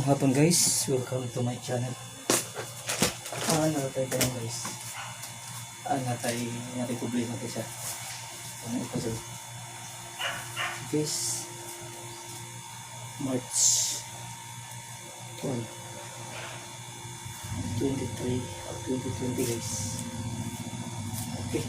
Hapon, guys, welcome to my channel. Ano tayo tayo, guys? Natay natay problema tayo sa ano ito sa guys, March 1 23 of 2020, guys. Okay.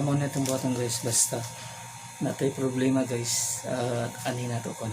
Mo na itong button, guys, basta natay problema, guys, at ani na to kon